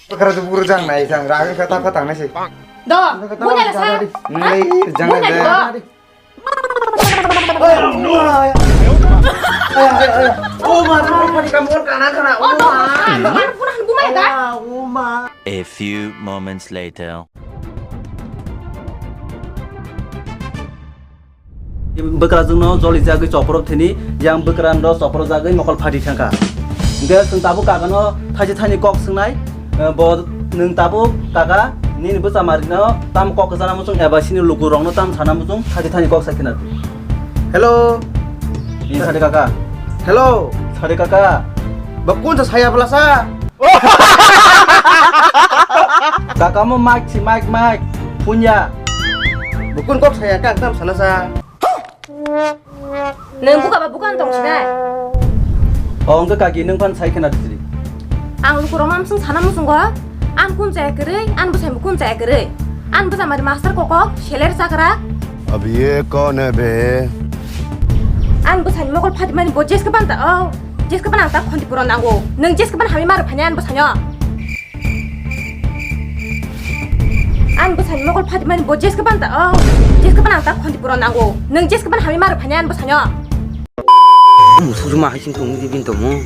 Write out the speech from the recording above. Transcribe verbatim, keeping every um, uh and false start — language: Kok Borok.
Bakra tu buru jang nai jang, rang kata kata nai si. Do, bunya la sa. Nai jang nai. Oh ma, pura pura kamu kana kana. Oh ma. Pura pura bumai da. Oh ma. A few moments later. Bwkrajwkno joli jagwi chopro thini, yang bwkrano chopro jagwi mokol phati thangkha. Hwnkhe chwng tabuk kakano thachi thani kok swngnai, eh, bo nwng tabuk kaka nini bwchamarino tam kok kwchana muchung eba sini lukurokno tam sana muchung thachi thani kok sai khna. Hello. Ni sade kaka. Hello. Sade kaka. Ba kun sa saya belasa? Kaka mo mic si mic mic. Punya. Bukun kok saya kak tam sana sa. Neng buka ba bukan tong sinai. Oh, engke kaki neng pan sai kena diri. Ang luku romam sung sana musung go. An kun saya kerei, an busai kun saya kerei. An busa mari master koko, seler sakra. अब ये कौन है बे? An busai mokol phadi mani bo jeske ban ta. Oh, jeske ban ang ta khonti puron nango. Neng jeske ban hami mar phani an busanyo. An bwsani mokol phatimani bo jeske ban ta, oh, jeske ban ang ta khonti puron nango. Nwng jeske ban hamwi ma rwphani an bwsano. Omo sujuma hai sing tong di bin tomo.